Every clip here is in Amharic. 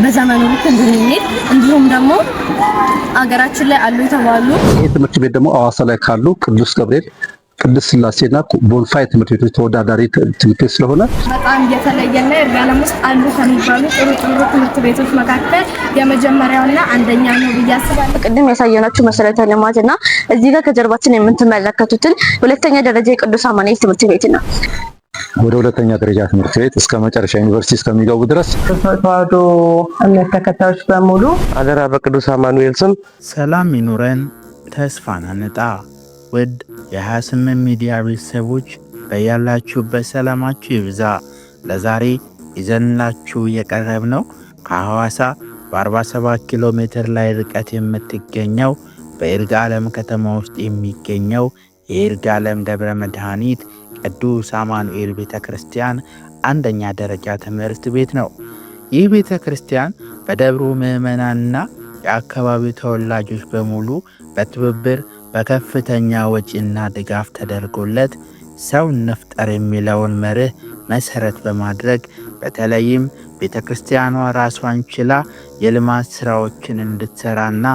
በዘመኑ ልክ እንድንሄድ እንዲሁም ደግሞ አገራችን ላይ አሉ የተባሉ ይህ ትምህርት ቤት ደግሞ አዋሳ ላይ ካሉ ቅዱስ ገብርኤል፣ ቅዱስ ስላሴና ቦንፋይ ትምህርት ቤቶች ተወዳዳሪ ትምህርት ቤት ስለሆነ በጣም የተለየና ይርጋለም ውስጥ አሉ ከሚባሉ ጥሩ ጥሩ ትምህርት ቤቶች መካከል የመጀመሪያውና አንደኛ ነው ብዬ አስባለሁ። ቅድም ያሳየናችሁ መሰረተ ልማት እና እዚህ ጋር ከጀርባችን የምትመለከቱትን ሁለተኛ ደረጃ የቅዱስ አማኑኤል ትምህርት ቤት ነው። ወደ ሁለተኛ ደረጃ ትምህርት ቤት እስከ መጨረሻ ዩኒቨርሲቲ እስከሚገቡ ድረስ ተዋሕዶ እምነት ተከታዮች በሙሉ አደራ በቅዱስ አማኑኤል ስም ሰላም ይኑረን፣ ተስፋን አንጣ። ውድ የ28 ሚዲያ ቤተሰቦች በያላችሁበት ሰላማችሁ ይብዛ። ለዛሬ ይዘንላችሁ የቀረብነው ከሐዋሳ በ47 ኪሎ ሜትር ላይ ርቀት የምትገኘው በይርጋለም ከተማ ውስጥ የሚገኘው የይርጋለም ደብረ መድኃኒት ቅዱስ አማኑኤል ቤተ ክርስቲያን አንደኛ ደረጃ ትምህርት ቤት ነው። ይህ ቤተ ክርስቲያን በደብሩ ምዕመናንና የአካባቢው ተወላጆች በሙሉ በትብብር በከፍተኛ ወጪና ድጋፍ ተደርጎለት ሰው እንፍጠር የሚለውን መርህ መሰረት በማድረግ በተለይም ቤተ ክርስቲያኗ ራሷን ችላ የልማት ስራዎችን እንድትሰራና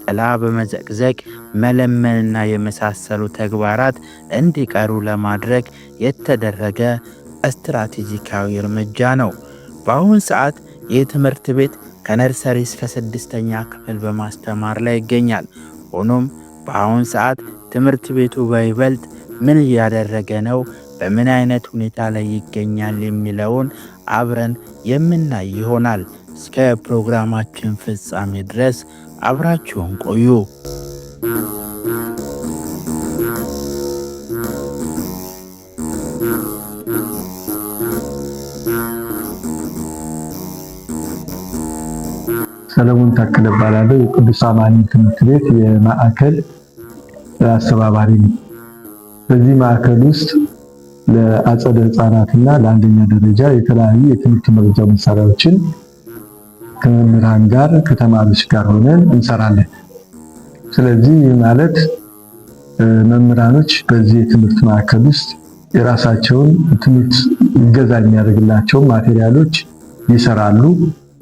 ጥላ በመዘቅዘቅ መለመንና የመሳሰሉ ተግባራት እንዲቀሩ ለማድረግ የተደረገ ስትራቴጂካዊ እርምጃ ነው። በአሁን ሰዓት ይህ ትምህርት ቤት ከ nursery እስከ ስድስተኛ ክፍል በማስተማር ላይ ይገኛል። ሆኖም በአሁን ሰዓት ትምህርት ቤቱ በይበልጥ ምን እያደረገ ነው፣ በምን አይነት ሁኔታ ላይ ይገኛል የሚለውን አብረን የምናይ ይሆናል። እስከ ፕሮግራማችን ፍጻሜ ድረስ አብራችሁን ቆዩ። ሰለሞን ታከለ እባላለሁ። የቅዱስ አማኑኤል ትምህርት ቤት የማዕከል አስተባባሪ ነው። በዚህ ማዕከል ውስጥ ለአጸደ ሕፃናትና ለአንደኛ ደረጃ የተለያዩ የትምህርት መርጃ መሳሪያዎችን ከመምህራን ጋር ከተማሪዎች ጋር ሆነን እንሰራለን። ስለዚህ ይህ ማለት መምህራኖች በዚህ የትምህርት ማዕከል ውስጥ የራሳቸውን ትምህርት እገዛ የሚያደርግላቸውን ማቴሪያሎች ይሰራሉ።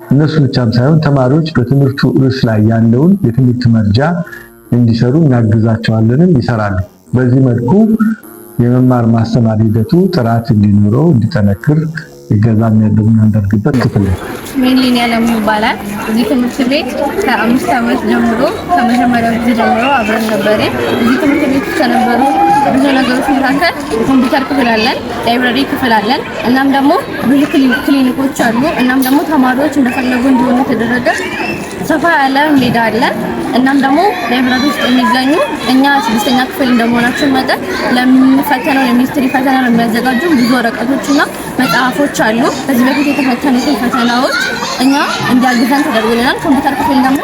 እነሱ ብቻም ሳይሆን ተማሪዎች በትምህርቱ ርዕስ ላይ ያለውን የትምህርት መርጃ እንዲሰሩ እናግዛቸዋለንም ይሰራሉ። በዚህ መልኩ የመማር ማስተማር ሂደቱ ጥራት እንዲኖረው እንዲጠነክር እገዛ የምናደርግበት ክፍል ነው። ሜንሊን ያለሙ ይባላል። እዚህ ትምህርት ቤት ከ5 ዓመት ጀምሮ፣ ከመጀመሪያው ጊዜ ጀምሮ አብረን ነበርን። እዚህ ትምህርት ቤት ውስጥ ከነበሩ ብዙ ነገሮች መካከል ኮምፒውተር ክፍል አለን፣ library ክፍል አለን። እናም ደግሞ ብዙ ክሊኒኮች አሉ። እናም ደግሞ ተማሪዎች እንደፈለጉ እንዲሆኑ የተደረገ ሰፋ ያለ ሜዳ አለ። እናም ደግሞ library ውስጥ የሚገኙ እኛ ስድስተኛ ክፍል እንደመሆናችን መጠን ለምንፈተነው የ ministry ፈተና የሚያዘጋጁ ብዙ ወረቀቶችና መጽሐፎች አሉ። ከዚህ በፊት የተፈተኑትን ፈተናዎች እኛ እንዲያግዘን ተደርጎልናል። ኮምፒውተር ክፍል ደግሞ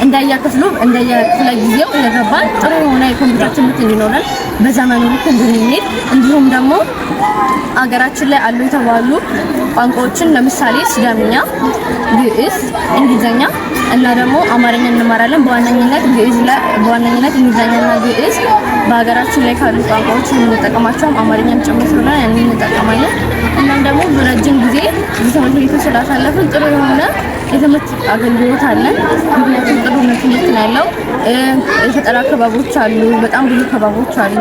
እንደየክፍሉ እንደየክፍለ ጊዜው እየገባን ጥሩ የሆነ የኮምፒውተር ትምህርት እንዲኖረን፣ በዘመኑ ልክ እንድንሄድ እንዲሁም ደግሞ አገራችን ላይ አሉ የተባሉ ቋንቋዎችን ለምሳሌ ሲዳምኛ፣ ግዕዝ፣ እንግሊዘኛ እና ደግሞ አማርኛ እንማራለን። በዋነኝነት ግዕዝ ላይ፣ በዋነኝነት እንግሊዘኛና ግዕዝ በሀገራችን ላይ ካሉ ቋንቋዎች የምንጠቀማቸውም አማርኛም ጭምር ስለሆነ ያንን እንጠቀማለን። እናም ደግሞ በረጅም ጊዜ እዚህ ትምህርት ቤቱ ስላሳለፍን ጥሩ የሆነ የትምህርት አገልግሎት አለን። ምክንያቱም ጥሩ ትምህርት ነው ያለው። የፈጠራ ክበቦች አሉ። በጣም ብዙ ክበቦች አሉ።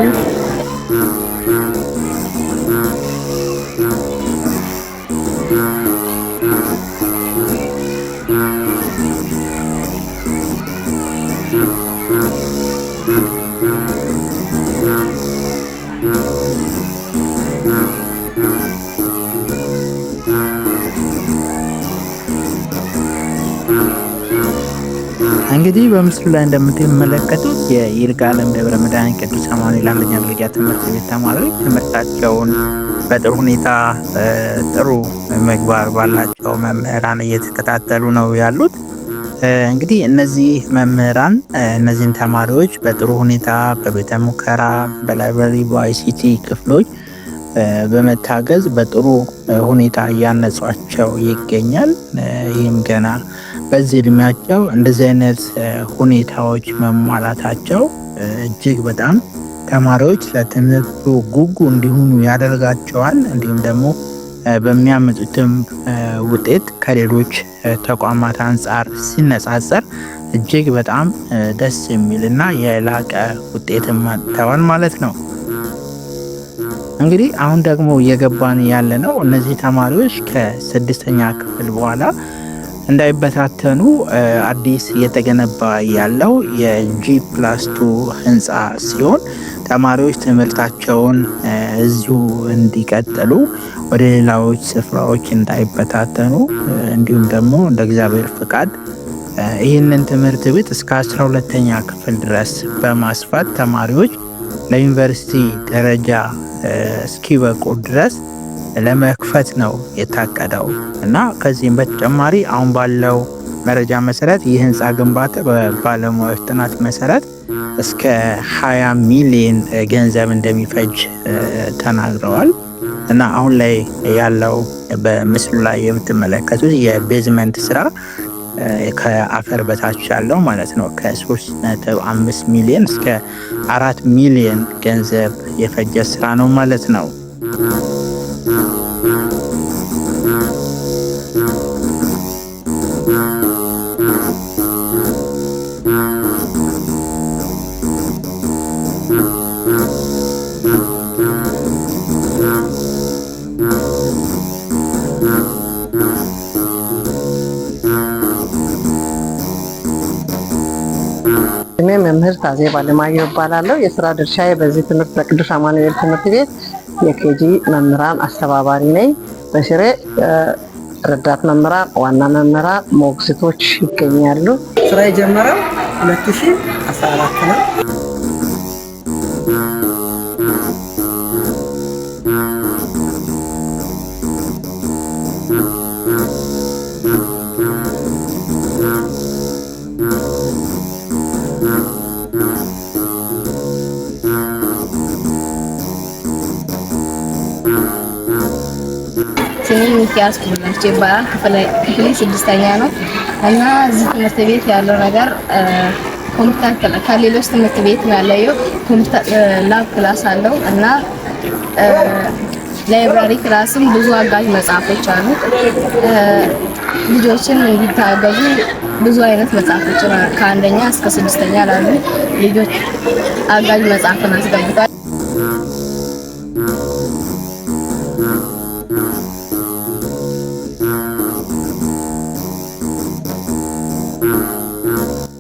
እንግዲህ በምስሉ ላይ እንደምትመለከቱት የይርጋለም ደብረ መድኃኒት ቅዱስ አማኑኤል አንደኛ ደረጃ ትምህርት ቤት ተማሪዎች ትምህርታቸውን በጥሩ ሁኔታ ጥሩ ምግባር ባላቸው መምህራን እየተከታተሉ ነው ያሉት። እንግዲህ እነዚህ መምህራን እነዚህን ተማሪዎች በጥሩ ሁኔታ በቤተ ሙከራ፣ በ library፣ በ ICT ክፍሎች በመታገዝ በጥሩ ሁኔታ እያነጿቸው ይገኛል። ይህም ገና በዚህ እድሜያቸው እንደዚህ አይነት ሁኔታዎች መሟላታቸው እጅግ በጣም ተማሪዎች ለትምህርቱ ጉጉ እንዲሆኑ ያደርጋቸዋል። እንዲሁም ደግሞ በሚያመጡትም ውጤት ከሌሎች ተቋማት አንጻር ሲነጻጸር እጅግ በጣም ደስ የሚልና የላቀ ውጤትም አምጥተዋል ማለት ነው። እንግዲህ አሁን ደግሞ እየገባን ያለ ነው እነዚህ ተማሪዎች ከስድስተኛ ክፍል በኋላ እንዳይበታተኑ አዲስ እየተገነባ ያለው የ G+2 ህንፃ ሲሆን ተማሪዎች ትምህርታቸውን እዚሁ እንዲቀጥሉ ወደ ሌላዎች ስፍራዎች እንዳይበታተኑ እንዲሁም ደግሞ እንደ እግዚአብሔር ፍቃድ ይህንን ትምህርት ቤት እስከ 12ኛ ክፍል ድረስ በማስፋት ተማሪዎች ለዩኒቨርሲቲ ደረጃ እስኪበቁ ድረስ ለመክፈት ነው የታቀደው እና ከዚህም በተጨማሪ አሁን ባለው መረጃ መሰረት ይህ ህንፃ ግንባታ በባለሙያዎች ጥናት መሰረት እስከ 20 ሚሊዮን ገንዘብ እንደሚፈጅ ተናግረዋል። እና አሁን ላይ ያለው በምስሉ ላይ የምትመለከቱት የ basement ስራ ከአፈር በታች ያለው ማለት ነው ከ3.5 ሚሊዮን እስከ 4 ሚሊዮን ገንዘብ የፈጀ ስራ ነው ማለት ነው። ስሜ መምህር ታዜብ አለማየሁ እባላለሁ። የስራ ድርሻዬ በዚህ ትምህርት በቅዱስ አማኑኤል ትምህርት ቤት የ KG መምህራን አስተባባሪ ነኝ። በስሬ ረዳት መምህራን፣ ዋና መምህራን፣ ሞግዚቶች ይገኛሉ። ስራ የጀመረው 2014 ነው። ስሜ ሚኪያስ ኩላቸው ይባላል። ክፍሌ ስድስተኛ ነው እና እዚህ ትምህርት ቤት ያለው ነገር ኮምፒውተር ከሌሎች ትምህርት ቤት ያለየው ኮምፒውተር lab class አለው እና library class ም ብዙ አጋዥ መጽሐፎች አሉ። ልጆችን እንዲታገዙ ብዙ አይነት መጽሐፎችን ከአንደኛ እስከ ስድስተኛ ላሉ ልጆች አጋዥ መጽሐፍን አስገብቷል።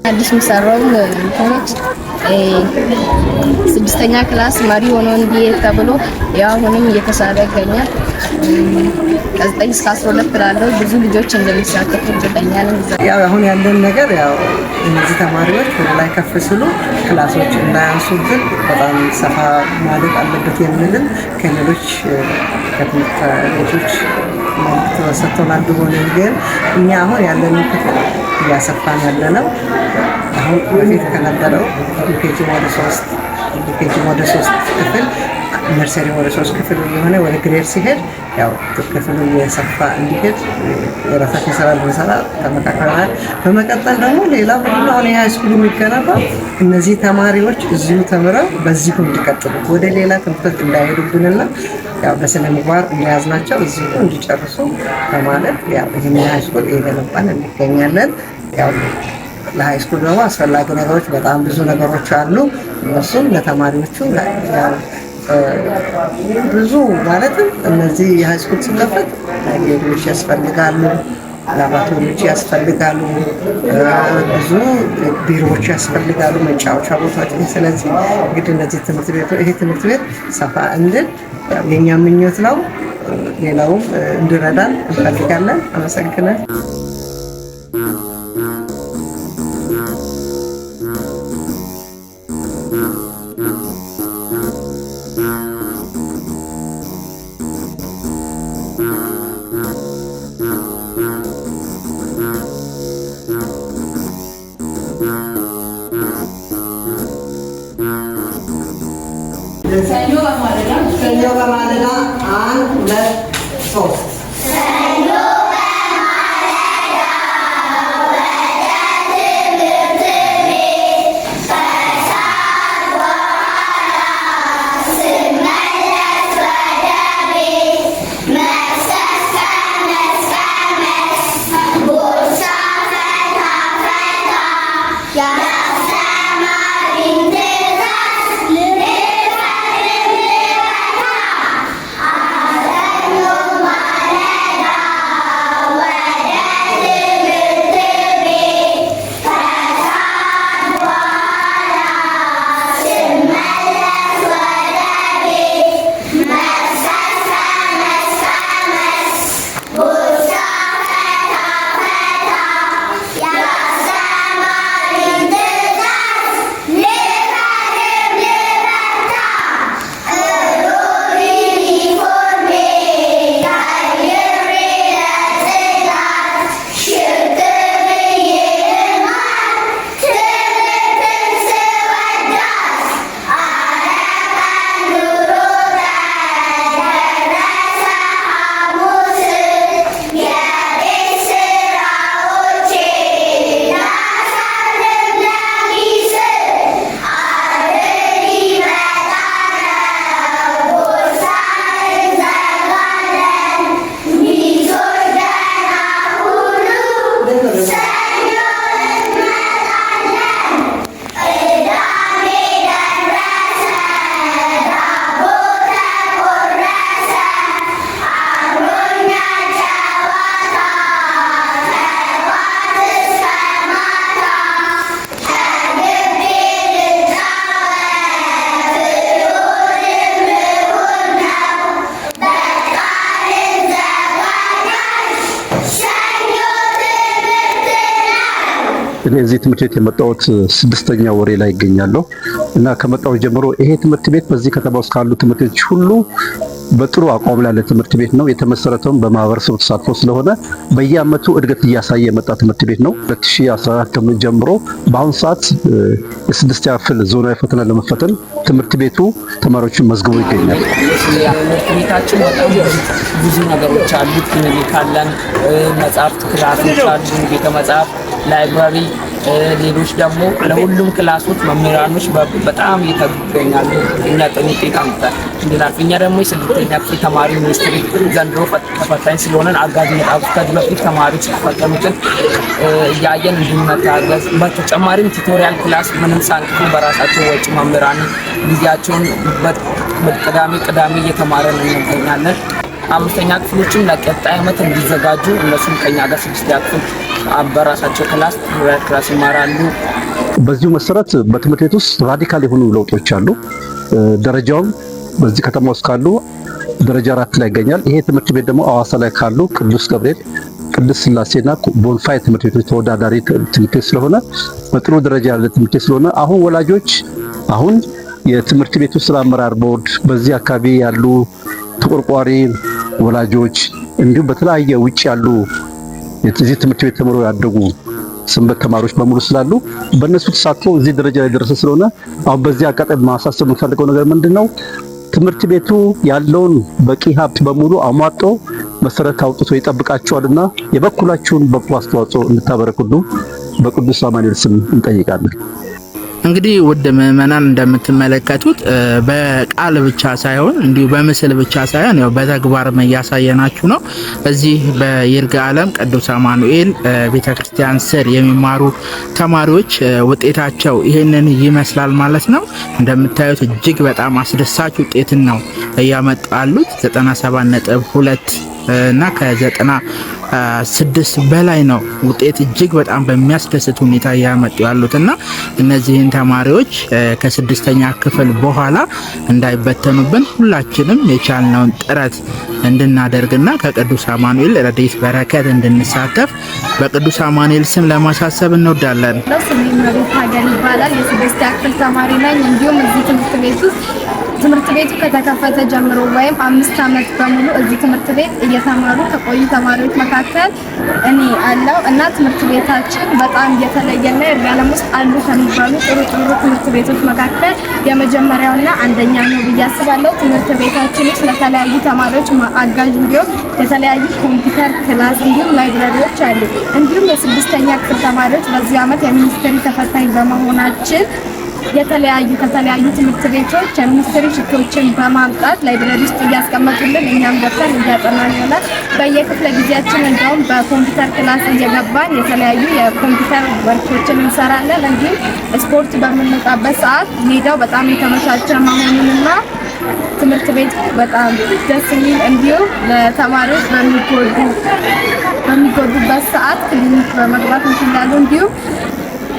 አዲስ የሚሰራውም እንትኖች ስድስተኛ class መሪ ሆኖ እንዲሄድ ተብሎ ያው አሁንም እየተሰራ ይገኛል። ከ9 እስከ 12 ላለው ብዙ ልጆች እንደሚሳተፉ እርግጠኛ ነኝ። ያው አሁን ያለን ነገር ያው እነዚህ ተማሪዎች ወደ ላይ ከፍ ሲሉ class ኦች እንዳያንሱብን በጣም ሰፋ ማለት አለበት የሚልን ከሌሎች ከትምህርት ቤቶች መልዕክት ሰጥቶናል። ቢሆንም ግን እኛ አሁን ያለንን ክፍል እያሰፋን ያለ ነው። አሁን በፊት ከነበረው UKG ወደ ሶስት LKG ወደ ሶስት ክፍል nursery ወደ ሶስት ክፍል የሆነ ወደ grade ሲሄድ ያው ክፍሉ እየሰፋ እንዲሄድ የራሳችን ስራ እንድንሰራ ተመካክረናል። በመቀጠል ደግሞ ሌላ ምንድነው አሁን የ high school የሚገነባው እነዚህ ተማሪዎች እዚሁ ተምረው በዚሁ እንዲቀጥሉ ወደ ሌላ ትምህርቶች እንዳይሄዱብንና ያው በስነ ምግባር እንደያዝናቸው እዚሁ እንዲጨርሱ በማለት ያው ይህን high school እየገነባን እንገኛለን። ያው ለ high school ደግሞ አስፈላጊ ነገሮች በጣም ብዙ ነገሮች አሉ። እነሱም ለተማሪዎቹ ያው ብዙ ማለትም እነዚህ የ high school ሲከፈት library ዎች ያስፈልጋሉ፣ ላቦራቶሪዎች ያስፈልጋሉ፣ ብዙ ቢሮዎች ያስፈልጋሉ፣ መጫወቻ ቦታዎች። ስለዚህ እንግዲህ እነዚህ ትምህርት ቤት ይሄ ትምህርት ቤት ሰፋ እንድል የኛ ምኞት ነው። ሌላውም እንዲረዳን እንፈልጋለን። አመሰግናል። ሰኞ በማለዳ 1 2 3 ስመለስ ወደ ቤት። እኔ እዚህ ትምህርት ቤት የመጣሁት 6ኛ ወሬ ላይ ይገኛለሁ እና ከመጣሁ ጀምሮ ይሄ ትምህርት ቤት በዚህ ከተማ ውስጥ ካሉ ትምህርት ቤቶች ሁሉ በጥሩ አቋም ላይ ያለ ትምህርት ቤት ነው። የተመሰረተውም በማህበረሰቡ ተሳትፎ ስለሆነ በየአመቱ እድገት እያሳየ የመጣ ትምህርት ቤት ነው። 2014 ጀምሮ በአሁኑ ሰዓት የስድስተኛ ክፍል ዞናዊ ፈተና ለመፈተን ትምህርት ቤቱ ተማሪዎችን መዝግቦ ይገኛል። ትምህርት ቤታችን በጣም ብዙ ነገሮች አሉት። ክሊኒክ አለን፣ መጽሐፍት class ኦች አሉ፣ ቤተ መጽሐፍ፣ library፣ ሌሎች ደግሞ ለሁሉም class ኦች መምህራኖች በጣም እየተጉ ይገኛሉ። እኛ ጥሩ ውጤት አምጥተን እንድናልፍ እኛ ደግሞ የስድስተኛ ክፍል ተማሪ ሚኒስትሪ ዘንድሮ ተፈታኝ ስለሆነን አጋዥ መጽሐፍት ከዚህ በፊት ተማሪዎች የተፈተኑትን እያየን እንድንመታገዝ፣ በተጨማሪም tutorial class ምንም ሳንከፍል በራሳቸው ወጪ መምህራን ጊዜያቸውን ቅዳሜ ቅዳሜ እየተማረን እንገኛለን። አምስተኛ ክፍሎችም ለቀጣይ ዓመት እንዲዘጋጁ እነሱም ከኛ ጋር ስድስተኛ ክፍል በራሳቸው class tutorial class ይማራሉ። በዚሁ መሰረት በትምህርት ቤት ውስጥ radical የሆኑ ለውጦች አሉ። ደረጃውም በዚህ ከተማ ውስጥ ካሉ ደረጃ 4 ላይ ይገኛል። ይሄ ትምህርት ቤት ደግሞ አዋሳ ላይ ካሉ ቅዱስ ገብርኤል፣ ቅዱስ ስላሴና ቦንፋይ ትምህርት ቤቶች ተወዳዳሪ ትምህርት ቤት ስለሆነ፣ በጥሩ ደረጃ ያለ ትምህርት ቤት ስለሆነ፣ አሁን ወላጆች፣ አሁን የትምህርት ቤቱ ስራ አመራር ቦርድ፣ በዚህ አካባቢ ያሉ ተቆርቋሪ ወላጆች፣ እንዲሁም በተለያየ ውጭ ያሉ እዚህ ትምህርት ቤት ተምረው ያደጉ ሰንበት ተማሪዎች በሙሉ ስላሉ በእነሱ ተሳትፎ እዚህ ደረጃ ላይ ደረሰ ስለሆነ፣ አሁን በዚህ አጋጣሚ ማሳሰብ የምፈልገው ነገር ምንድን ነው? ትምህርት ቤቱ ያለውን በቂ ሀብት በሙሉ አሟጦ መሰረት አውጥቶ ይጠብቃችኋልና የበኩላችሁን በጎ አስተዋጽኦ እንድታበረክቱ በቅዱስ አማኑኤል ስም እንጠይቃለን። እንግዲህ ውድ ምእመናን፣ እንደምትመለከቱት በቃል ብቻ ሳይሆን፣ እንዲሁ በምስል ብቻ ሳይሆን ያው በተግባርም እያሳየናችሁ ነው። እዚህ በይርጋ ዓለም ቅዱስ አማኑኤል ቤተክርስቲያን ስር የሚማሩ ተማሪዎች ውጤታቸው ይህንን ይመስላል ማለት ነው። እንደምታዩት እጅግ በጣም አስደሳች ውጤትን ነው እያመጡ ያሉት። 97.2 እና ከ96 በላይ ነው ውጤት እጅግ በጣም በሚያስደስት ሁኔታ እያመጡ ያሉት። እና እነዚህን ተማሪዎች ከስድስተኛ ክፍል በኋላ እንዳይበተኑብን ሁላችንም የቻልነውን ጥረት እንድናደርግና ከቅዱስ አማኑኤል ረድኤት በረከት እንድንሳተፍ በቅዱስ አማኑኤል ስም ለማሳሰብ እንወዳለን። ስሜ መቤት ሀገር ይባላል። የስድስተኛ ክፍል ተማሪ ነኝ። እንዲሁም እዚህ ትምህርት ቤት ውስጥ ትምህርት ቤቱ ከተከፈተ ጀምሮ ወይም 5 ዓመት በሙሉ እዚህ ትምህርት ቤት እየተማሩ ከቆዩ ተማሪዎች መካከል እኔ አለሁ። እና ትምህርት ቤታችን በጣም የተለየና ይርጋለም ውስጥ አሉ ከሚባሉ ጥሩ ጥሩ ትምህርት ቤቶች መካከል የመጀመሪያውና አንደኛ ነው ብዬ አስባለሁ። ትምህርት ቤታችን ውስጥ ለተለያዩ ተማሪዎች አጋዥ እንዲሆን የተለያዩ ኮምፒውተር class እንዲሁም library ዎች አሉ። እንዲሁም የስድስተኛ ክፍል ተማሪዎች በዚህ ዓመት የሚኒስትሪ ተፈታኝ በመሆናችን ከተለያዩ ትምህርት ቤቶች የሚኒስትሪ sheet ኦችን በማምጣት library ውስጥ እያስቀመጡልን እኛም ገብተን እያጠናን ይሆናል። በየክፍለ ጊዜያችን እንደውም በኮምፒውተር class እየገባን የተለያዩ የኮምፒውተር work ኦችን እንሰራለን። እንዲሁም ስፖርት በምንወጣበት ሰዓት ሜዳው በጣም የተመቻቸ መሆኑንና ትምህርት ቤት በጣም ደስ የሚል፣ እንዲሁም ለተማሪዎች በሚጎዱበት ሰዓት ክሊኒክ በመግባት እንትን እንዳሉ፣ እንዲሁም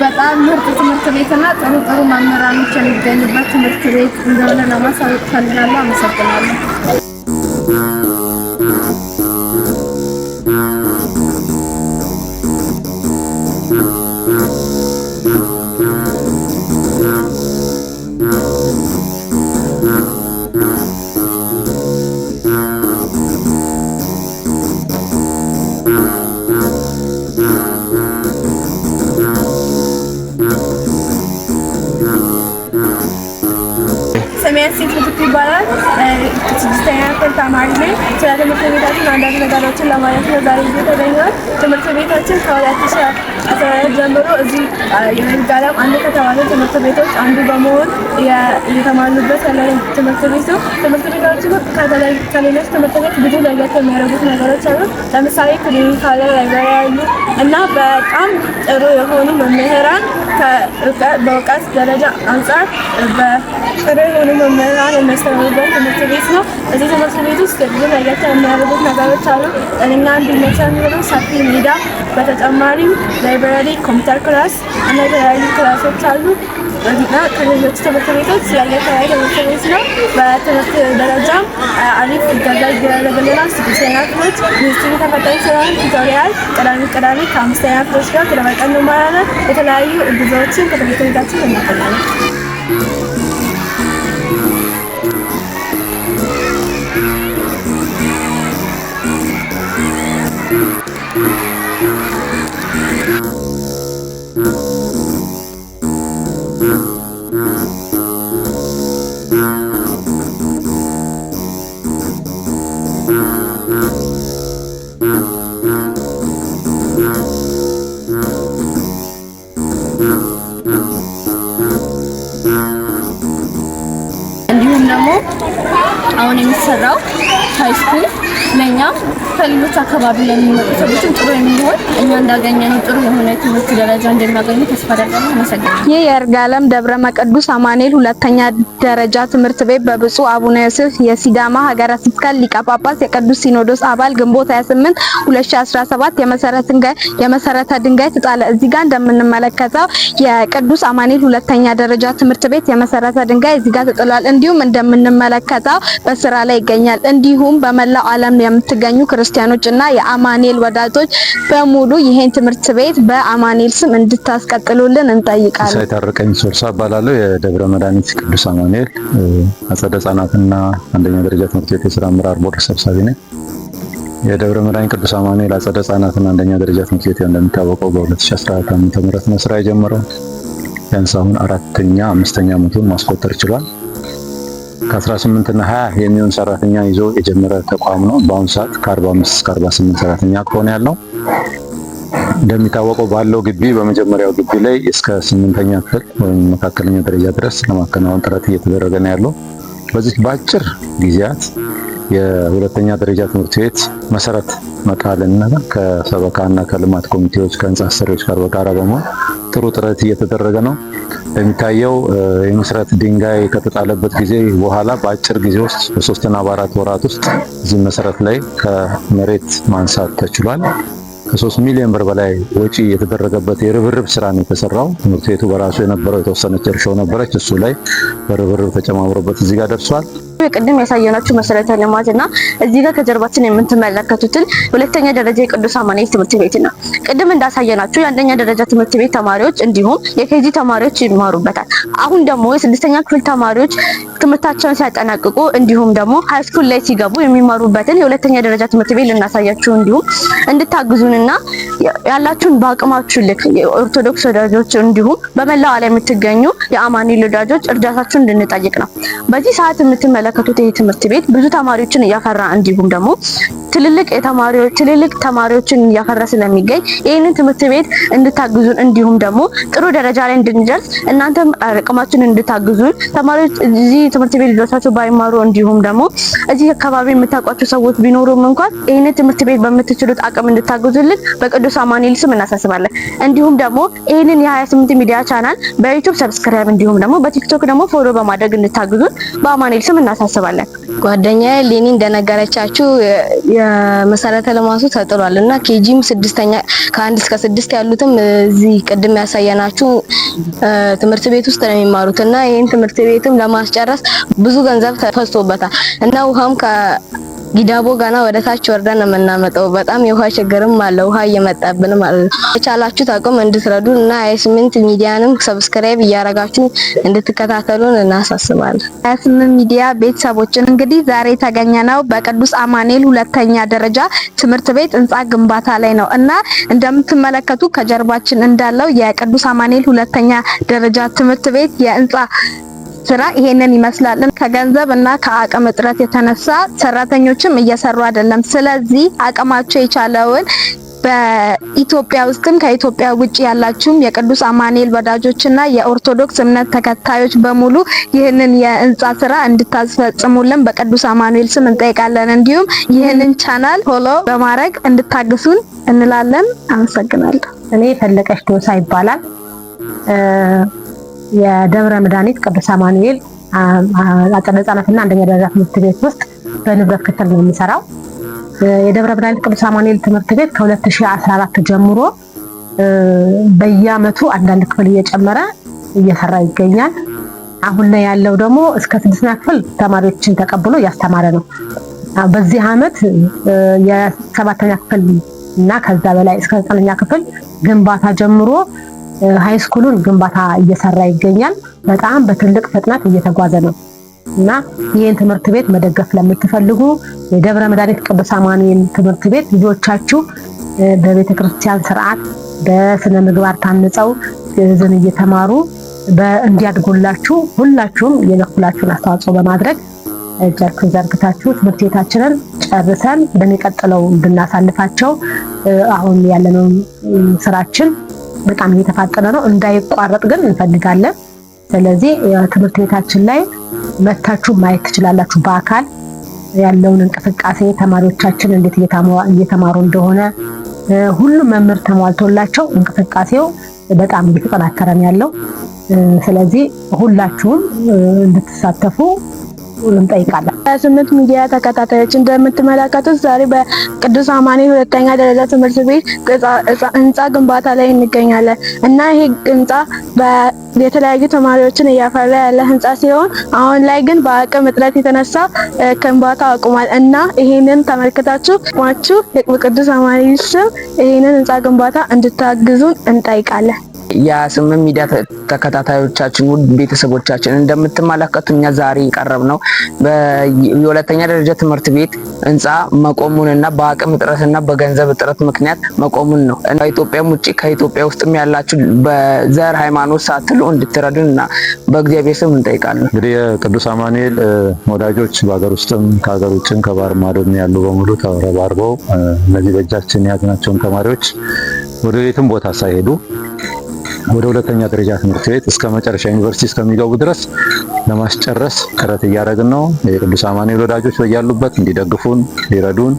በጣም ምርጥ ትምህርት ቤትና ጥሩ ጥሩ መምህራኖች የሚገኙበት ትምህርት ቤት እንደሆነ ለማሳወቅ ፈልጋለሁ። አመሰግናለሁ። ስሜ ሴት ምትኩ ይባላል። ስድስተኛ ክፍል ተማሪ ነኝ። ስለ ትምህርት ቤታችን አንዳንድ ነገሮችን ለማለት ነው ዛሬ እዚህ የተገኘሁት። ትምህርት ቤታችን ከ2014 ጀምሮ እዚህ የይርጋለም አንድ ከተባሉ ትምህርት ቤቶች አንዱ በመሆን እየተማርንበት ያለ ትምህርት ቤት ነው። ትምህርት ቤታችን ከሌሎች ትምህርት ቤት ብዙ ለየት የሚያደርጉት ነገሮች አሉ። ለምሳሌ ክሊኒክ አለ፣ library አሉ እና በጣም ጥሩ የሆኑ መምህራን፣ በእውቀት ደረጃ አንጻር ጥሩ የሆኑ መምህራን የሚያስተምሩበት ትምህርት ቤት ነው። እዚህ ትምህርት ቤት ውስጥ ብዙ ለየት የሚያደርጉት ነገሮች አሉ። እኛ እንዲመቸን የሚሆነው ሰፊ ሜዳ፣ በተጨማሪም library፣ ኮምፒውተር class እና የተለያዩ class ኦች አሉ እና ከሌሎች ትምህርት ቤቶች ለየት ያለ ትምህርት ቤት ነው። በትምህርት ደረጃም አሪፍ እገዛ ይደረግልናል። ስድስተኛ ክፍሎች ሚኒስትሪ ተፈታኝ ስለሆን tutorial ቅዳሜ ቅዳሜ ከአምስተኛ ክፍሎች ጋር ተደባልቀን እንማራለን። የተለያዩ እገዛዎችን ከትምህርት ቤታችን እናገኛለን። እንዲሁም ደግሞ አሁን የሚሰራው high school ለእኛ ከሌሎች አካባቢ ለሚመጡ ሰዎችም ጥሩ የሚሆን እኛ እንዳገኘነው ጥሩ የሆነ የትምህርት ደረጃ እንደሚያገኙ ተስፋ አደርጋለሁ። አመሰግናለሁ። ይህ የይርጋለም ደብረ ቅዱስ አማኑኤል ሁለተኛ ደረጃ ትምህርት ቤት በብፁዕ አቡነ ዮሴፍ የሲዳማ ሀገረ ስብከት ሊቀ ጳጳስ የቅዱስ ሲኖዶስ አባል ግንቦት 28 2017 የመሰረተ ድንጋይ ተጣለ። እዚህ ጋር እንደምንመለከተው የቅዱስ አማኑኤል ሁለተኛ ደረጃ ትምህርት ቤት የመሰረተ ድንጋይ እዚህ ጋር ተጥሏል። እንዲሁም እንደምንመለከተው በስራ ላይ ይገኛል። እንዲሁም በመላው ዓለም የምትገኙ ክርስቲያኖች እና የአማኑኤል ወዳጆች በሙሉ ይሄን ትምህርት ቤት በአማኑኤል ስም እንድታስቀጥሉልን እንጠይቃለን። ሲሳይ ታረቀኝ ሶርሳ እባላለሁ። የደብረ መድኃኒት ቅዱስ አማኑኤል አጸደ ሕጻናትና አንደኛ ደረጃ ትምህርት ቤት የስራ አመራር ቦርድ ሰብሳቢ ነኝ። የደብረ መድኃኒት ቅዱስ አማኑኤል አጸደ ሕጻናትና አንደኛ ደረጃ ትምህርት ቤት እንደሚታወቀው በ2014 ዓ.ም ነው ስራ የጀመረው። ቢያንስ አሁን አራተኛ አምስተኛ ዓመቱን ማስቆጠር ችሏል። ከ18 እና 20 የሚሆን ሰራተኛ ይዞ የጀመረ ተቋም ነው። በአሁኑ ሰዓት ከ45 እስከ 48 ሰራተኛ ከሆነ ያለው። እንደሚታወቀው ባለው ግቢ በመጀመሪያው ግቢ ላይ እስከ ስምንተኛ ክፍል ወይም መካከለኛ ደረጃ ድረስ ለማከናወን ጥረት እየተደረገ ነው ያለው። በዚህ በአጭር ጊዜያት የሁለተኛ ደረጃ ትምህርት ቤት መሰረት መጣልና ከሰበካና ከልማት ኮሚቴዎች ከህንፃ አሰሪዎች ጋር በጋራ በመሆን ጥሩ ጥረት እየተደረገ ነው። እንደሚታየው የመሰረት ድንጋይ ከተጣለበት ጊዜ በኋላ በአጭር ጊዜ ውስጥ በ3 እና በ4 ወራት ውስጥ እዚህ መሰረት ላይ ከመሬት ማንሳት ተችሏል። ከ3 ሚሊዮን ብር በላይ ወጪ የተደረገበት የርብርብ ስራ ነው የተሰራው። ትምህርት ቤቱ በራሱ የነበረው የተወሰነች እርሾ ነበረች። እሱ ላይ በርብርብ ተጨማምሮበት እዚህ ጋር ደርሷል። ቅድም ያሳየናችሁ መሰረተ ልማት እና እዚህ ጋር ከጀርባችን የምትመለከቱትን ሁለተኛ ደረጃ የቅዱስ አማኑኤል ትምህርት ቤት ነው። ቅድም እንዳሳየናችሁ የአንደኛ ደረጃ ትምህርት ቤት ተማሪዎች እንዲሁም የ KG ተማሪዎች ይማሩበታል። አሁን ደግሞ የስድስተኛ ክፍል ተማሪዎች ትምህርታቸውን ሲያጠናቅቁ እንዲሁም ደግሞ high school ላይ ሲገቡ የሚማሩበትን የሁለተኛ ደረጃ ትምህርት ቤት ልናሳያችሁ እንዲሁም እንድታግዙንና ያላችሁን በአቅማችሁ ልክ የኦርቶዶክስ ወዳጆች እንዲሁም በመላው ዓለም የምትገኙ የአማኑኤል ወዳጆች እርዳታችሁን እንድንጠይቅ ነው። በዚህ ሰዓት የምትመለከቱት ይህ ትምህርት ቤት ብዙ ተማሪዎችን እያፈራ እንዲሁም ደግሞ ትልልቅ ተማሪዎችን እያፈራ ስለሚገኝ ይህንን ትምህርት ቤት እንድታግዙን እንዲሁም ደግሞ ጥሩ ደረጃ ላይ እንድንደርስ እናንተም አቅማችሁን እንድታግዙን፣ ተማሪዎች እዚህ ትምህርት ቤት ልጆቻቸው ባይማሩ እንዲሁም ደግሞ እዚህ አካባቢ የምታውቋቸው ሰዎች ቢኖሩም እንኳን ይህንን ትምህርት ቤት በምትችሉት አቅም እንድታግዙልን በቅዱስ አማኑኤል ስም እናሳስባለን። እንዲሁም ደግሞ ይህንን የ28 ሚዲያ ቻናል በ YouTube subscribe እንዲሁም ደግሞ በ TikTok ደግሞ follow በማድረግ እንድታግዙን በአማኑኤል ስም እናሳስባለን። ጓደኛዬ ሌኒ እንደነገረቻችሁ የመሰረተ ልማቱ ተጥሏል እና KG ም ስድስተኛ ከ1 እስከ 6 ያሉትም እዚህ ቅድም ያሳየናችሁ ትምህርት ቤት ውስጥ ነው የሚማሩት እና ይህን ትምህርት ቤትም ለማስጨረስ ብዙ ገንዘብ ተፈሶበታል እና ውሃም ጊዳቦ ገና ወደ ታች ወርደን ነው የምናመጣው። በጣም የውሃ ችግርም አለ፣ ውሃ እየመጣብን ማለት ነው። የቻላችሁት አቅም እንድትረዱ እና 28 ሚዲያንም subscribe እያረጋችሁ እንድትከታተሉን እናሳስባለን። 28 ሚዲያ ቤተሰቦችን፣ እንግዲህ ዛሬ የተገኘነው በቅዱስ አማኑኤል ሁለተኛ ደረጃ ትምህርት ቤት ህንጻ ግንባታ ላይ ነው እና እንደምትመለከቱ ከጀርባችን እንዳለው የቅዱስ አማኑኤል ሁለተኛ ደረጃ ትምህርት ቤት የህንጻ ስራ ይሄንን ይመስላል። ከገንዘብ እና ከአቅም እጥረት የተነሳ ሰራተኞችም እየሰሩ አይደለም። ስለዚህ አቅማቸው የቻለውን በኢትዮጵያ ውስጥም ከኢትዮጵያ ውጭ ያላችሁም የቅዱስ አማኑኤል ወዳጆችና የኦርቶዶክስ እምነት ተከታዮች በሙሉ ይህንን የህንጻ ስራ እንድታስፈጽሙልን በቅዱስ አማኑኤል ስም እንጠይቃለን። እንዲሁም ይህንን ቻናል follow በማድረግ እንድታግሱን እንላለን። አመሰግናለሁ። እኔ ፈለቀች ዶሳ ይባላል። የደብረ መድኃኒት ቅዱስ አማኑኤል አጸደ ህጻናትና አንደኛ ደረጃ ትምህርት ቤት ውስጥ በንብረት ክትትል ነው የምሰራው። የደብረ መድኃኒት ቅዱስ አማኑኤል ትምህርት ቤት ከ2014 ጀምሮ በየአመቱ አንዳንድ ክፍል እየጨመረ እየሰራ ይገኛል። አሁን ላይ ያለው ደግሞ እስከ ስድስተኛ ክፍል ተማሪዎችን ተቀብሎ እያስተማረ ነው። በዚህ አመት የሰባተኛ ክፍል እና ከዛ በላይ እስከ ዘጠነኛ ክፍል ግንባታ ጀምሮ high school ኡን ግንባታ እየሰራ ይገኛል። በጣም በትልቅ ፍጥነት እየተጓዘ ነው እና ይህን ትምህርት ቤት መደገፍ ለምትፈልጉ፣ የደብረ መድኃኒት ቅዱስ አማኑኤል ትምህርት ቤት ልጆቻችሁ በቤተ ክርስቲያን ስርዓት በስነ ምግባር ታንጸው ግዕዝን እየተማሩ እንዲያድጉላችሁ ሁላችሁም የበኩላችሁን አስተዋጽኦ በማድረግ እጃችሁን ዘርግታችሁ ትምህርት ቤታችንን ጨርሰን በሚቀጥለው እንድናሳልፋቸው፣ አሁን ያለነው ስራችን በጣም እየተፋጠነ ነው፣ እንዳይቋረጥ ግን እንፈልጋለን። ስለዚህ ትምህርት ቤታችን ላይ መታችሁ ማየት ትችላላችሁ። በአካል ያለውን እንቅስቃሴ፣ ተማሪዎቻችን እንዴት እየተማሩ እንደሆነ፣ ሁሉም መምህር ተሟልቶላቸው እንቅስቃሴው በጣም እየተጠናከረ ነው ያለው። ስለዚህ ሁላችሁም እንድትሳተፉ እንጠይቃለን። 8 ሚዲያ ተከታታዮች፣ እንደምትመለከቱት ዛሬ በቅዱስ አማኑኤል ሁለተኛ ደረጃ ትምህርት ቤት ህንፃ ግንባታ ላይ እንገኛለን እና ይሄ ህንፃ የተለያዩ ተማሪዎችን እያፈራ ያለ ህንፃ ሲሆን አሁን ላይ ግን በአቅም እጥረት የተነሳ ግንባታው አቁሟል እና ይሄንን ተመልክታችሁ ሟችሁ በቅዱስ አማኑኤል ስም ይሄንን ህንፃ ግንባታ እንድታግዙን እንጠይቃለን። የ8 ሚዲያ ተከታታዮቻችን፣ ውድ ቤተሰቦቻችን፣ እንደምትመለከቱ እኛ ዛሬ የቀረብነው የሁለተኛ ደረጃ ትምህርት ቤት ህንፃ መቆሙንና በአቅም እጥረትና በገንዘብ እጥረት ምክንያት መቆሙን ነው። ከኢትዮጵያም ውጭ ከኢትዮጵያ ውስጥም ያላችሁ በዘር ሃይማኖት ሳትሉ እንድትረዱን እና በእግዚአብሔር ስም እንጠይቃለን። እንግዲህ የቅዱስ አማኑኤል ወዳጆች በሀገር ውስጥም ከሀገር ውጭም ከባህር ማዶም ያሉ በሙሉ ተረባርበው እነዚህ በእጃችን የያዝናቸውን ተማሪዎች ወደ የትም ቦታ ሳይሄዱ ወደ ሁለተኛ ደረጃ ትምህርት ቤት እስከ መጨረሻ ዩኒቨርሲቲ እስከሚገቡ ድረስ ለማስጨረስ ጥረት እያደረግን ነው። የቅዱስ አማኑኤል ወዳጆች በያሉበት እንዲደግፉን እንዲረዱን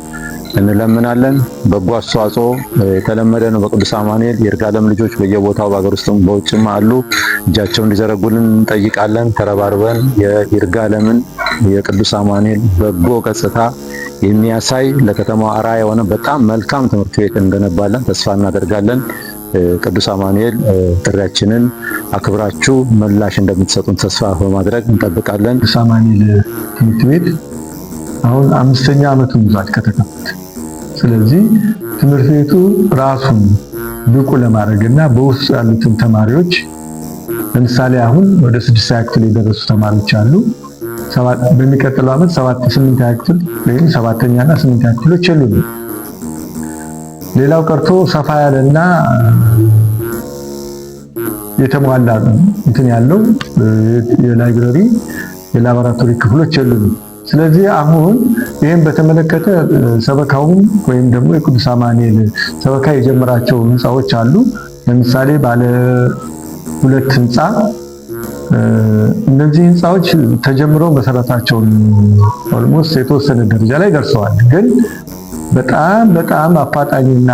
እንለምናለን። በጎ አስተዋጽኦ የተለመደ ነው። በቅዱስ አማኑኤል የይርጋለም ልጆች በየቦታው በሀገር ውስጥም በውጭም አሉ። እጃቸውን እንዲዘረጉልን እንጠይቃለን። ተረባርበን የይርጋለምን የቅዱስ አማኑኤል በጎ ገጽታ የሚያሳይ፣ ለከተማዋ አርአያ የሆነ በጣም መልካም ትምህርት ቤት እንገነባለን፣ ተስፋ እናደርጋለን። ቅዱስ አማኑኤል ጥሪያችንን አክብራችሁ ምላሽ እንደምትሰጡን ተስፋ በማድረግ እንጠብቃለን። ቅዱስ አማኑኤል ትምህርት ቤት አሁን አምስተኛ ዓመቱን ይዟል ከተከፈተ። ስለዚህ ትምህርት ቤቱ ራሱን ብቁ ለማድረግ እና በውስጡ ያሉትን ተማሪዎች፣ ለምሳሌ አሁን ወደ ስድስተኛ ክፍል የደረሱ ተማሪዎች አሉ። በሚቀጥለው ዓመት ሰባት ስምንተኛ ክፍል ወይም ሰባተኛና ስምንተኛ ክፍሎች የሉንም። ሌላው ቀርቶ ሰፋ ያለና የተሟላ እንትን ያለው የ library፣ የላቦራቶሪ ክፍሎች የሉንም። ስለዚህ አሁን ይህን በተመለከተ ሰበካውም ወይም ደግሞ የቅዱስ አማኑኤል ሰበካ የጀመራቸው ህንፃዎች አሉ። ለምሳሌ ባለ ሁለት ህንፃ። እነዚህ ህንፃዎች ተጀምረው መሰረታቸውን almost የተወሰነ ደረጃ ላይ ደርሰዋል። ግን በጣም በጣም አፋጣኝና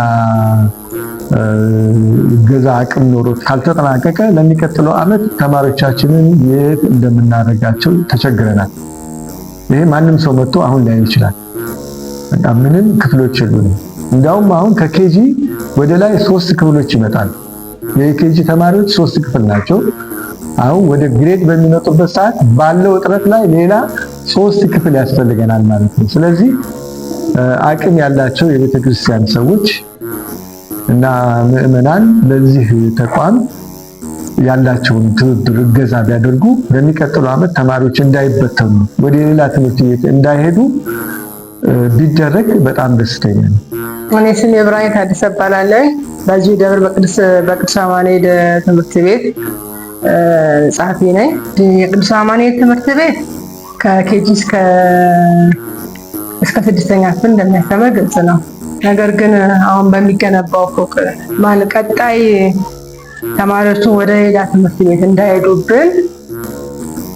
እገዛ አቅም ኖሮት ካልተጠናቀቀ ለሚቀጥለው ዓመት ተማሪዎቻችንን የት እንደምናደርጋቸው ተቸግረናል። ይሄ ማንም ሰው መጥቶ አሁን ሊያይ ይችላል። በቃ ምንም ክፍሎች የሉንም። እንዲያውም አሁን ከ KG ወደ ላይ ሶስት ክፍሎች ይመጣሉ። የ KG ተማሪዎች ሶስት ክፍል ናቸው። አሁን ወደ grade በሚመጡበት ሰዓት ባለው እጥረት ላይ ሌላ ሶስት ክፍል ያስፈልገናል ማለት ነው። ስለዚህ አቅም ያላቸው የቤተ ክርስቲያን ሰዎች እና ምዕመናን ለዚህ ተቋም ያላቸውን ትብብር እገዛ ቢያደርጉ በሚቀጥለው ዓመት ተማሪዎች እንዳይበተኑ፣ ወደ ሌላ ትምህርት ቤት እንዳይሄዱ ቢደረግ በጣም ደስተኛ ነኝ። እኔ ስሜ ብርሃኔ ታደሰ እባላለሁ። በዚሁ ደብር በቅዱስ አማኑኤል ትምህርት ቤት ጸሐፊ ነኝ። የቅዱስ አማኑኤል ትምህርት ቤት ከ KG እስከ ስድስተኛ ክፍል እንደሚያስተምር ግልጽ ነው። ነገር ግን አሁን በሚገነባው ፎቅ ማን ቀጣይ ተማሪዎቹን ወደ ሌላ ትምህርት ቤት እንዳይሄዱብን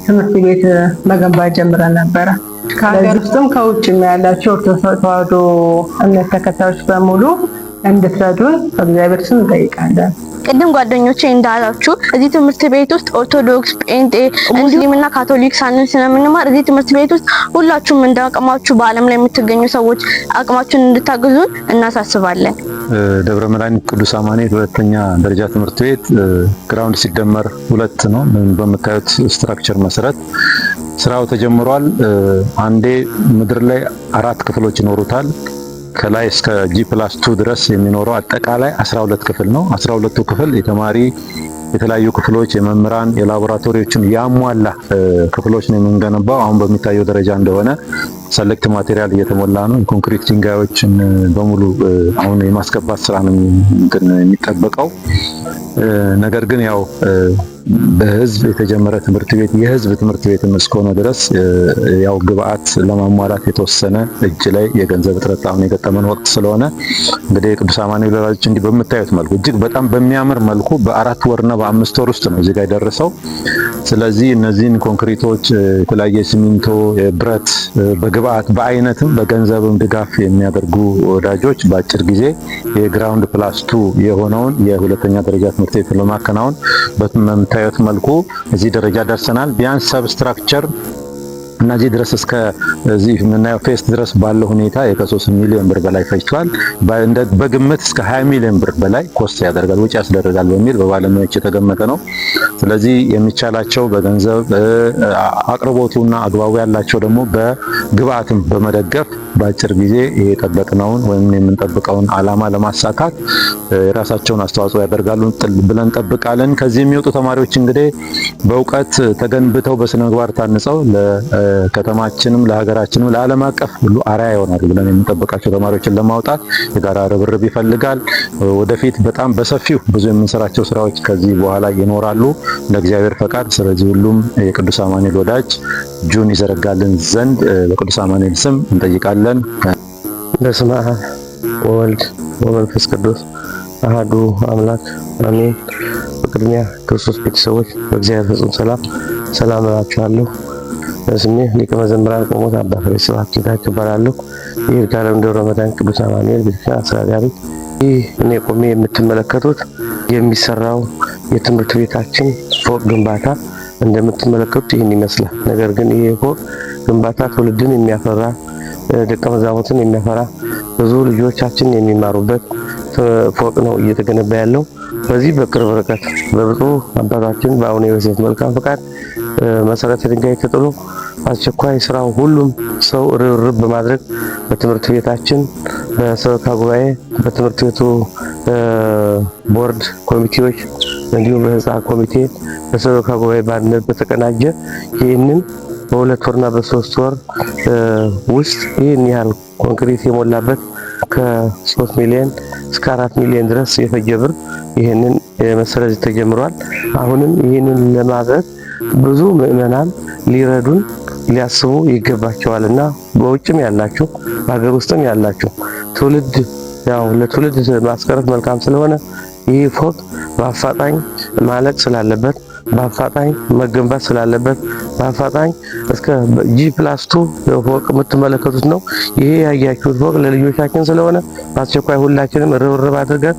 ትምህርት ቤት መገንባት ጀምረን ነበረ። ከሀገር ውስጥም ከውጭም ያላቸው ኦርቶዶክስ ተዋሕዶ እምነት ተከታዮች በሙሉ እንድትረዱን በእግዚአብሔር ስም እንጠይቃለን። ቅድም ጓደኞቼ እንዳላችሁ እዚህ ትምህርት ቤት ውስጥ ኦርቶዶክስ፣ ጴንጤ፣ ሙስሊምና ካቶሊክ ሳንል ስለምንማር እዚህ ትምህርት ቤት ውስጥ ሁላችሁም እንዳቅማችሁ በዓለም ላይ የምትገኙ ሰዎች አቅማችሁን እንድታግዙን እናሳስባለን። ደብረ መድኃኒት ቅዱስ አማኑኤል ሁለተኛ ደረጃ ትምህርት ቤት ground ሲደመር ሁለት ነው። በምታዩት structure መሰረት ስራው ተጀምሯል። አንዴ ምድር ላይ አራት ክፍሎች ይኖሩታል። ከላይ እስከ G+2 ድረስ የሚኖረው አጠቃላይ 12 ክፍል ነው። 12ቱ ክፍል የተማሪ የተለያዩ ክፍሎች፣ የመምህራን፣ የላቦራቶሪዎችን ያሟላ ክፍሎች ነው የምንገነባው። አሁን በሚታየው ደረጃ እንደሆነ select material እየተሞላ ነው። ኮንክሪት ድንጋዮችን በሙሉ አሁን የማስገባት ስራ ነው የሚጠበቀው። ነገር ግን ያው በህዝብ የተጀመረ ትምህርት ቤት፣ የህዝብ ትምህርት ቤት እስከሆነ ድረስ ያው ግብአት ለማሟላት የተወሰነ እጅ ላይ የገንዘብ እጥረት አሁን የገጠመን ወቅት ስለሆነ፣ እንግዲህ የቅዱስ አማኑኤል ወላጆች እንዲህ በምታዩት መልኩ እጅግ በጣም በሚያምር መልኩ በ4 ወርና በ5 ወር ውስጥ ነው እዚህ ጋር የደረሰው። ስለዚህ እነዚህን ኮንክሪቶች፣ የተለያየ ሲሚንቶ፣ ብረት በግብአት በአይነትም በገንዘብም ድጋፍ የሚያደርጉ ወዳጆች በአጭር ጊዜ የ ground +2 የሆነውን የሁለተኛ ደረጃ ትምህርት ቤት ለማከናወን በምታዩት መልኩ እዚህ ደረጃ ደርሰናል። ቢያንስ substructure እነዚህ ድረስ እስከ እዚህ የምናየው face ድረስ ባለው ሁኔታ ከ3 ሚሊዮን ብር በላይ ፈጅቷል። በግምት እስከ 20 ሚሊዮን ብር በላይ cost ያደርጋል፣ ወጪ ያስደርጋል በሚል በባለሙያዎች የተገመተ ነው። ስለዚህ የሚቻላቸው በገንዘብ አቅርቦቱና አግባቡ ያላቸው ደግሞ በግብአትም በመደገፍ በአጭር ጊዜ የጠበቅነውን ወይም የምንጠብቀውን ዓላማ ለማሳካት የራሳቸውን አስተዋጽኦ ያደርጋሉ ብለን እንጠብቃለን። ከዚህ የሚወጡ ተማሪዎች እንግዲህ በእውቀት ተገንብተው በስነ ምግባር ታንጸው ለከተማችንም ለሀገራችንም ለዓለም አቀፍ ሁሉ አርአያ ይሆናሉ ብለን የምንጠብቃቸው ተማሪዎችን ለማውጣት የጋራ ርብርብ ይፈልጋል። ወደፊት በጣም በሰፊው ብዙ የምንሰራቸው ስራዎች ከዚህ በኋላ ይኖራሉ እንደ እግዚአብሔር ፈቃድ። ስለዚህ ሁሉም የቅዱስ አማኑኤል ወዳጅ እጁን ይዘረጋልን ዘንድ በቅዱስ አማኑኤል ስም እንጠይቃለን። በስመ አብ ወወልድ ወመንፈስ ቅዱስ አሐዱ አምላክ አሜን። በቅድሚያ ክርስቶስ ቤተሰቦች በእግዚአብሔር ፍጹም ሰላም ሰላም እላችኋለሁ። ስሜ ሊቀ መዘምራን ቆሞስ አባ ፍሬ ስብሐት ጌታቸው እባላለሁ። የይርጋለም ደብረ መድኃኒት ቅዱስ አማኑኤል ቤተክርስቲያን አስተዳዳሪ። ይህ እኔ ቆሜ የምትመለከቱት የሚሰራው የትምህርት ቤታችን ፎቅ ግንባታ እንደምትመለከቱት ይህን ይመስላል። ነገር ግን ይህ ፎቅ ግንባታ ትውልድን የሚያፈራ፣ ደቀ መዛሙርትን የሚያፈራ፣ ብዙ ልጆቻችን የሚማሩበት ፎቅ ነው እየተገነባ ያለው። በዚህ በቅርብ ርቀት በብፁዕ አባታችን በአቡነ ዮሴፍ መልካም ፈቃድ መሰረተ ድንጋይ ተጥሎ አስቸኳይ ስራው ሁሉም ሰው ርብርብ በማድረግ በትምህርት ቤታችን በሰበካ ጉባኤ፣ በትምህርት ቤቱ ቦርድ ኮሚቴዎች፣ እንዲሁም በህንፃ ኮሚቴ፣ በሰበካ ጉባኤ በአንድነት በተቀናጀ ይህንን በ2 ወርና በ3 ወር ውስጥ ይህን ያህል ኮንክሪት የሞላበት ከ3 ሚሊዮን እስከ 4 ሚሊዮን ድረስ የፈጀ ብር ይህንን መሰረዝ ተጀምሯል። አሁንም ይህንን ለማድረግ ብዙ ምዕመናን ሊረዱን ሊያስቡ ይገባቸዋል እና በውጭም ያላችሁ በሀገር ውስጥም ያላችሁ ትውልድ ያው ለትውልድ ማስቀረት መልካም ስለሆነ ይህ ፎቅ በአፋጣኝ ማለቅ ስላለበት፣ በአፋጣኝ መገንባት ስላለበት፣ በአፋጣኝ እስከ G+2 ፎቅ የምትመለከቱት ነው። ይሄ ያያችሁት ፎቅ ለልጆቻችን ስለሆነ በአስቸኳይ ሁላችንም ርብርብ አድርገን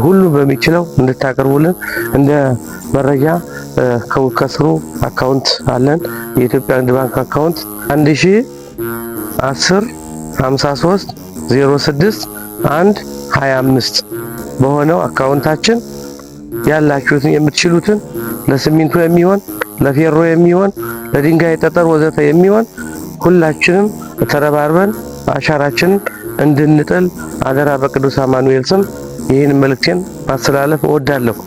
ሁሉም በሚችለው እንድታቀርቡልን እንደ መረጃ ከስሩ account አለን። የኢትዮጵያ ንግድ ባንክ account 1010 53 06 1 25 በሆነው account ኣችን ያላችሁትን የምትችሉትን ለሲሚንቶ የሚሆን፣ ለፌሮ የሚሆን፣ ለድንጋይ ጠጠር ወዘተ የሚሆን ሁላችንም ተረባርበን አሻራችንን እንድንጥል አደራ በቅዱስ አማኑኤል ስም ይህን መልእክቴን ማስተላለፍ እወዳለሁ።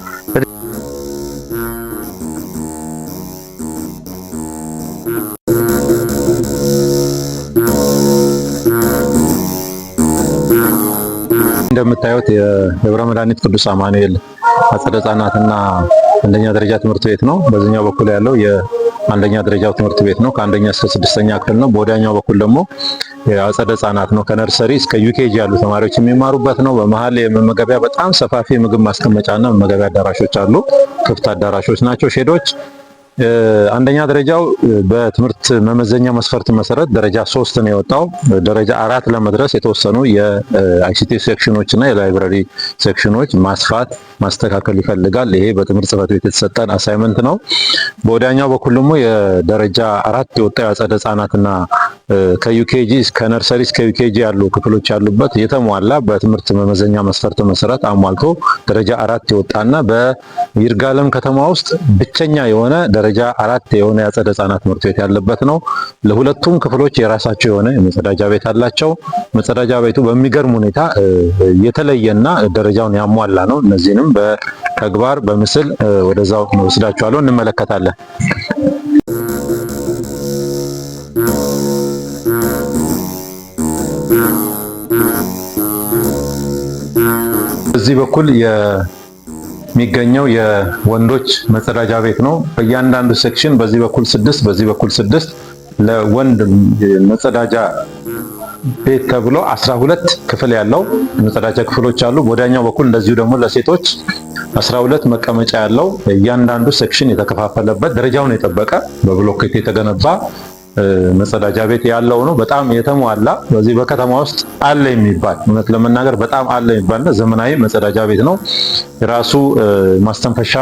እንደምታዩት የደብረ መድኃኒት ቅዱስ አማኑኤል አጸደ ሕጻናትና አንደኛ ደረጃ ትምህርት ቤት ነው። በዚህኛው በኩል ያለው የአንደኛ ደረጃው ትምህርት ቤት ነው። ከአንደኛ እስከ ስድስተኛ ክፍል ነው። በወዲያኛው በኩል ደግሞ የአጸደ ሕጻናት ነው። ከ nursery እስከ UKG ያሉ ተማሪዎች የሚማሩበት ነው። በመሀል የመመገቢያ በጣም ሰፋፊ የምግብ ማስቀመጫና መመገቢያ አዳራሾች አሉ። ክፍት አዳራሾች ናቸው፣ ሼዶች። አንደኛ ደረጃው በትምህርት መመዘኛ መስፈርት መሰረት ደረጃ 3 ነው የወጣው። ደረጃ 4 ለመድረስ የተወሰኑ የ ICT section ኦች እና የ library section ኦች ማስፋት ማስተካከል ይፈልጋል። ይሄ በትምህርት ጽሕፈት ቤት የተሰጠን assignment ነው። በወዲያኛው በኩል ደግሞ የደረጃ 4 የወጣው የአጸደ ህጻናትና ከ UKG እስከ nursery እስከ UKG ያሉ ክፍሎች ያሉበት የተሟላ በትምህርት መመዘኛ መስፈርት መሰረት አሟልቶ ደረጃ 4 የወጣና በይርጋለም ከተማ ውስጥ ብቸኛ የሆነ ደረጃ 4 የሆነ የአጸደ ህጻናት ትምህርት ቤት ያለበት ነው። ለሁለቱም ክፍሎች የራሳቸው የሆነ የመጸዳጃ ቤት አላቸው። መጸዳጃ ቤቱ በሚገርም ሁኔታ የተለየና ደረጃውን ያሟላ ነው። እነዚህንም በተግባር በምስል ወደዛው ወስዳቸዋለሁ፣ እንመለከታለን። በዚህ በኩል የሚገኘው የወንዶች መጸዳጃ ቤት ነው። በእያንዳንዱ section በዚህ በኩል 6፣ በዚህ በኩል 6 ለወንድ መጸዳጃ ቤት ተብሎ 12 ክፍል ያለው መጸዳጃ ክፍሎች አሉ። ወዲያኛው በኩል እንደዚሁ ደግሞ ለሴቶች 12 መቀመጫ ያለው እያንዳንዱ section የተከፋፈለበት ደረጃውን የጠበቀ በብሎኬት የተገነባ መጸዳጃ ቤት ያለው ነው። በጣም የተሟላ በዚህ በከተማ ውስጥ አለ የሚባል፣ እውነት ለመናገር በጣም አለ የሚባልና ዘመናዊ መጸዳጃ ቤት ነው። የራሱ ማስተንፈሻ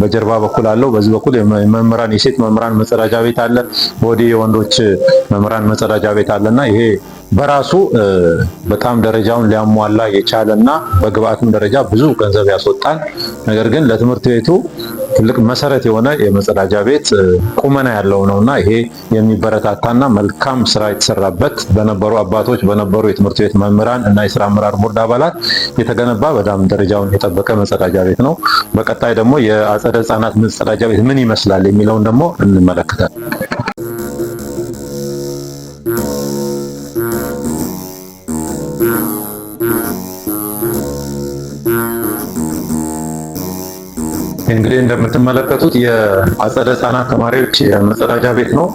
በጀርባ በኩል አለው። በዚህ በኩል የመምህራን የሴት መምህራን መጸዳጃ ቤት አለ። ወዲህ የወንዶች መምህራን መጸዳጃ ቤት አለና ይሄ በራሱ በጣም ደረጃውን ሊያሟላ የቻለና በግብአትም ደረጃ ብዙ ገንዘብ ያስወጣል። ነገር ግን ለትምህርት ቤቱ ትልቅ መሰረት የሆነ የመጸዳጃ ቤት ቁመና ያለው ነውና ይሄ የሚበረታታና መልካም ስራ የተሰራበት በነበሩ አባቶች፣ በነበሩ የትምህርት ቤት መምህራን እና የስራ አመራር ቦርድ አባላት የተገነባ በጣም ደረጃውን የጠበቀ መጸዳጃ ቤት ነው። በቀጣይ ደግሞ የአጸደ ህጻናት መጸዳጃ ቤት ምን ይመስላል የሚለውን ደግሞ እንመለከታለን። እንግዲህ እንደምትመለከቱት የአጸደ ህጻናት ተማሪዎች የመጸዳጃ ቤት ነው።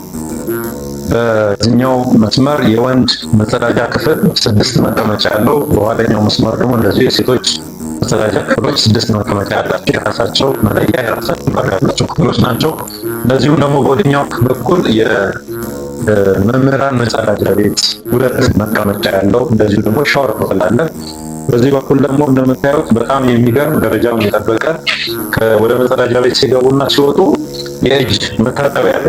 በዚህኛው መስመር የወንድ መጸዳጃ ክፍል 6 መቀመጫ ያለው፣ በኋለኛው መስመር ደግሞ እንደዚሁ የሴቶች መጸዳጃ ክፍሎች 6 መቀመጫ ያላቸው የራሳቸው መለያ የራሳቸው በር ያላቸው ክፍሎች ናቸው። እንደዚሁም ደግሞ በወዲኛው በኩል የመምህራን መጸዳጃ ቤት 2 መቀመጫ ያለው፣ እንደዚሁ ደግሞ ሻወር ክፍል አለ። በዚህ በኩል ደግሞ እንደምታዩት በጣም የሚገርም ደረጃውን የጠበቀ ወደ መጸዳጃ ቤት ሲገቡና ሲወጡ የእጅ መታጠቢያ ያለ፣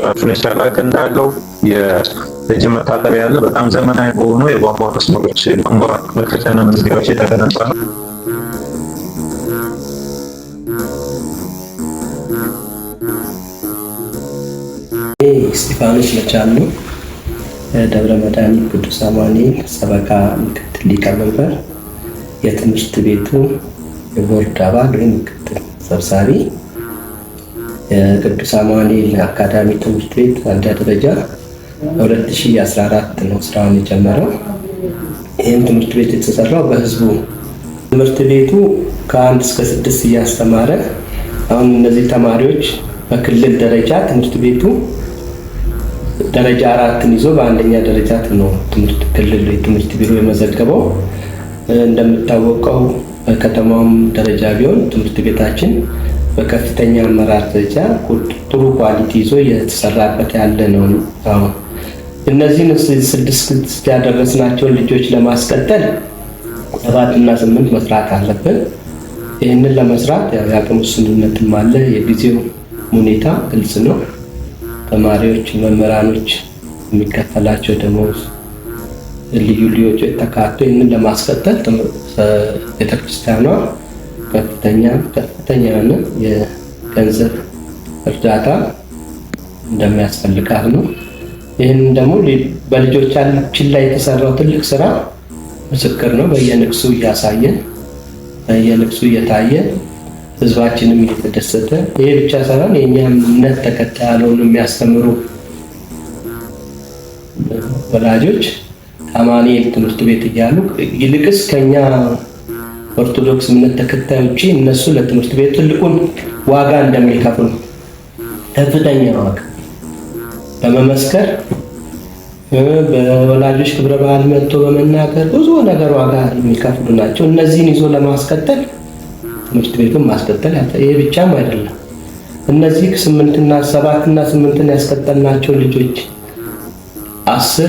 ራሱን የቻለ ገንዳ ያለው የእጅ መታጠቢያ ያለ፣ በጣም ዘመናዊ በሆኑ የቧንቧ መስመሮች፣ የቧንቧ መክፈቻና መዝጊያዎች የተገነባ ነው። እስጢፋኖስ መቻሉ፣ ደብረ መድኃኒት ቅዱስ አማኑኤል ሰበካ ምክትል ሊቀመንበር፣ የትምህርት ቤቱ የቦርድ አባል ወይም ምክትል ሰብሳቢ። የቅዱስ አማኑኤል አካዳሚ ትምህርት ቤት አንደኛ ደረጃ በ2014 ነው ስራውን የጀመረው። ይህም ትምህርት ቤት የተሰራው በህዝቡ፣ ትምህርት ቤቱ ከ1 እስከ 6 እያስተማረ አሁን እነዚህ ተማሪዎች በክልል ደረጃ ትምህርት ቤቱ ደረጃ 4ን ይዞ በአንደኛ ደረጃ ነው ትምህርት ክልል የትምህርት ቢሮ የመዘገበው። እንደሚታወቀው በከተማውም ደረጃ ቢሆን ትምህርት ቤታችን በከፍተኛ አመራር ደረጃ ጥሩ quality ይዞ እየተሰራበት ያለ ነው። አሁን እነዚህን 6 ያደረስናቸውን ልጆች ለማስቀጠል 7 እና 8 መስራት አለብን። ይህንን ለመስራት የአቅም ውስንነትም አለ። የጊዜው ሁኔታ ግልጽ ነው። ተማሪዎች፣ መምህራኖች የሚከፈላቸው ደመወዝ፣ ልዩ ልዩ ወጪዎች ተካቶ ይህንን ለማስቀጠል ቤተክርስቲያኗ ከፍተኛ ከፍተኛ የሆነ የገንዘብ እርዳታ እንደሚያስፈልጋት ነው። ይህንን ደግሞ በልጆቻችን ላይ የተሰራው ትልቅ ስራ ምስክር ነው። በየንግሱ እያሳየን፣ በየንግሱ እየታየ፣ ህዝባችንም እየተደሰተ፣ ይሄ ብቻ ሳይሆን የእኛ እምነት ተከታይ ያልሆኑ የሚያስተምሩ ወላጆች አማኑኤል ትምህርት ቤት እያሉ፣ ይልቅስ ከኛ ኦርቶዶክስ እምነት ተከታይ ውጪ እነሱ ለትምህርት ቤት ትልቁን ዋጋ እንደሚከፍሉ ከፍተኛ ዋጋ በመመስከር፣ በወላጆች ክብረ በዓል መጥቶ በመናገር ብዙ ነገር ዋጋ የሚከፍሉ ናቸው። እነዚህን ይዞ ለማስቀጠል ትምህርት ቤቱን ማስቀጠል፣ ይሄ ብቻም አይደለም። እነዚህ 8ና 7ና 8ን ያስቀጠልናቸው ልጆች 10፣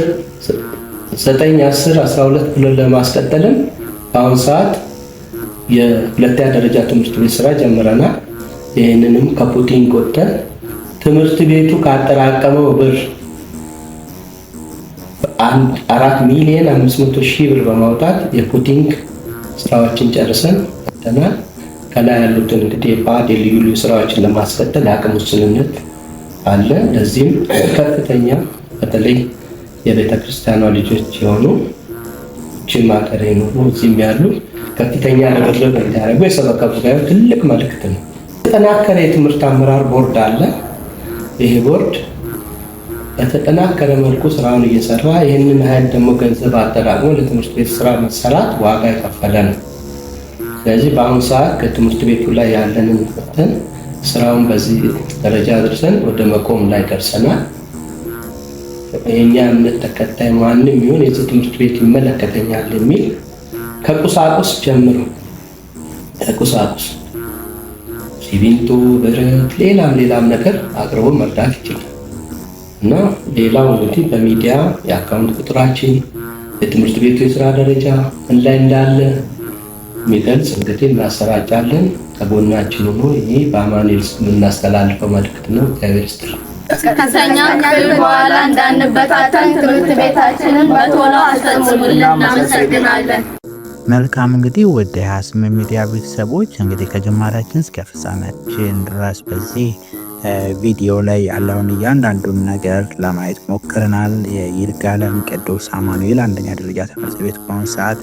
9፣ 10፣ 12 ብሎ ለማስቀጠልም በአሁን ሰዓት የሁለተኛ ደረጃ ትምህርት ቤት ስራ ጀምረናል። ይህንንም ከ footing ወጥተን ትምህርት ቤቱ ካጠራቀመው ብር 4,500,000 ብር በማውጣት የ footing ስራዎችን ጨርሰን ወጥተናል። ከላይ ያሉትን እንግዲህ የ pad የልዩ ልዩ ስራዎችን ለማስቀጠል የአቅም ውስንነት አለ። ለዚህም ከፍተኛ በተለይ የቤተ ክርስቲያኗ ልጆች የሆኑ ጅማ ሀገር የኖሩ እዚህም ያሉ ከፍተኛ ርብርብ እንዲያደርጉ የሰበካ ጉባኤው ትልቅ መልእክት ነው። የተጠናከረ የትምህርት አመራር ቦርድ አለ። ይህ ቦርድ በተጠናከረ መልኩ ስራውን እየሰራ ይህንን ያህል ደግሞ ገንዘብ አጠራቅሞ ለትምህርት ቤት ስራ መሰራት ዋጋ የከፈለ ነው። ስለዚህ በአሁኑ ሰዓት ከትምህርት ቤቱ ላይ ያለንን ፈተን ስራውን በዚህ ደረጃ አድርሰን ወደ መቆም ላይ ደርሰናል። የእኛ እምነት ተከታይ ማንም ይሁን የዚህ ትምህርት ቤት ይመለከተኛል የሚል ከቁሳቁስ ጀምሮ ከቁሳቁስ ሲሚንቶ፣ ብረት፣ ሌላም ሌላም ነገር አቅርቦ መርዳት ይችላል እና ሌላው እንግዲህ በሚዲያ የ account ቁጥራችን የትምህርት ቤቱ የስራ ደረጃ ምን ላይ እንዳለ የሚገልጽ እንግዲህ እናሰራጫለን። ከጎናችን ሆኖ ይህ በአማኑኤል ስም የምናስተላልፈው መልእክት ነው። እግዚአብሔር ይስጥልን። ከሰኛ ክፍል በኋላ እንዳንበታተን ትምህርት ቤታችንን በቶሎ አስፈጽሙልን። እናመሰግናለን። መልካም እንግዲህ ወደ 28 ሚዲያ ቤተሰቦች እንግዲህ ከጅማሬያችን እስከ ፍጻሜያችን ድረስ በዚህ ቪዲዮ ላይ ያለውን እያንዳንዱን ነገር ለማየት ሞክረናል። የይርጋለም ቅዱስ አማኑኤል አንደኛ ደረጃ ትምህርት ቤት በአሁኑ ሰዓት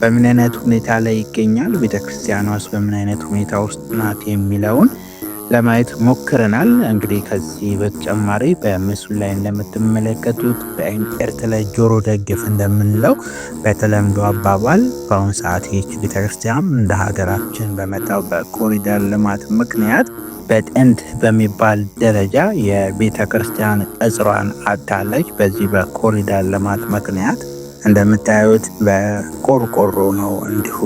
በምን አይነት ሁኔታ ላይ ይገኛል፣ ቤተክርስቲያኗስ በምን አይነት ሁኔታ ውስጥ ናት የሚለውን ለማየት ሞክረናል። እንግዲህ ከዚህ በተጨማሪ በምስሉ ላይ እንደምትመለከቱት በእንቅርት ላይ ጆሮ ደግፍ እንደምንለው በተለምዶ አባባል በአሁኑ ሰዓት ይህች ቤተክርስቲያን እንደ ሀገራችን በመጣው በኮሪደር ልማት ምክንያት በጥንት በሚባል ደረጃ የቤተ ክርስቲያን ቅጽሯን አጥታለች። በዚህ በኮሪደር ልማት ምክንያት እንደምታዩት በቆርቆሮ ነው እንዲሁ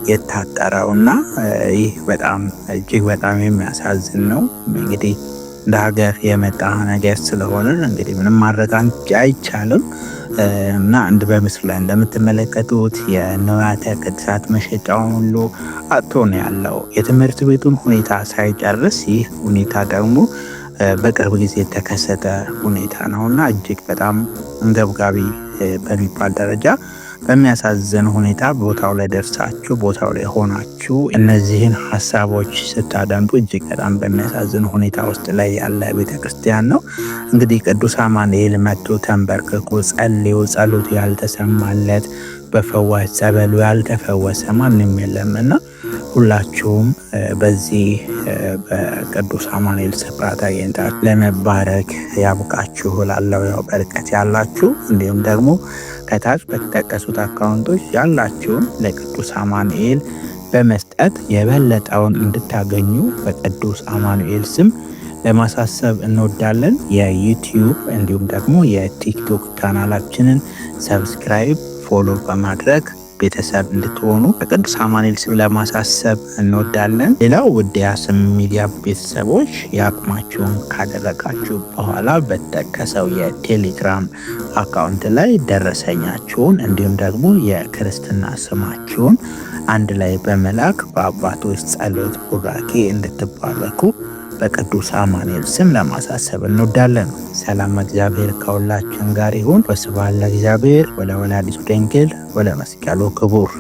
የታጠረው እና ይህ በጣም እጅግ በጣም የሚያሳዝን ነው። እንግዲህ እንደ ሀገር የመጣ ነገር ስለሆነ እንግዲህ ምንም ማድረግ አይቻልም እና አንድ በምስሉ ላይ እንደምትመለከቱት የንዋያተ ቅድሳት መሸጫውን ሁሉ አጥቶ ነው ያለው የትምህርት ቤቱን ሁኔታ ሳይጨርስ። ይህ ሁኔታ ደግሞ በቅርብ ጊዜ የተከሰተ ሁኔታ ነው እና እጅግ በጣም አንገብጋቢ በሚባል ደረጃ በሚያሳዝን ሁኔታ ቦታው ላይ ደርሳችሁ ቦታው ላይ ሆናችሁ እነዚህን ሀሳቦች ስታደምጡ እጅግ በጣም በሚያሳዝን ሁኔታ ውስጥ ላይ ያለ ቤተክርስቲያን ነው። እንግዲህ ቅዱስ አማኑኤል መጥቶ ተንበርክኮ ጸልዮ ጸሎቱ ያልተሰማለት በፈዋሽ ጸበሉ ያልተፈወሰ ማንም የለም እና ሁላችሁም በዚህ በቅዱስ አማኑኤል ስፍራ ተገኝታችሁ ለመባረክ ያብቃችሁ እላለሁ። ያው በርቀት ያላችሁ እንዲሁም ደግሞ ከታች በተጠቀሱት አካውንቶች ያላችሁን ለቅዱስ አማኑኤል በመስጠት የበለጠውን እንድታገኙ በቅዱስ አማኑኤል ስም ለማሳሰብ እንወዳለን። የዩቲዩብ እንዲሁም ደግሞ የቲክቶክ ቻናላችንን subscribe፣ follow በማድረግ ቤተሰብ እንድትሆኑ በቅዱስ አማኑኤል ስም ለማሳሰብ እንወዳለን። ሌላው ውድ የአስም ሚዲያ ቤተሰቦች የአቅማችሁን ካደረጋችሁ በኋላ በተጠቀሰው የቴሌግራም account ላይ ደረሰኛችሁን እንዲሁም ደግሞ የክርስትና ስማችሁን አንድ ላይ በመላክ በአባቶች ጸሎት ቡራኬ እንድትባረኩ በቅዱስ አማኑኤል ስም ለማሳሰብ እንወዳለን። ሰላም እግዚአብሔር ከሁላችን ጋር ይሁን። ወስብሐት ለእግዚአብሔር ወለወላዲቱ ድንግል ወለመስቀሉ ክቡር።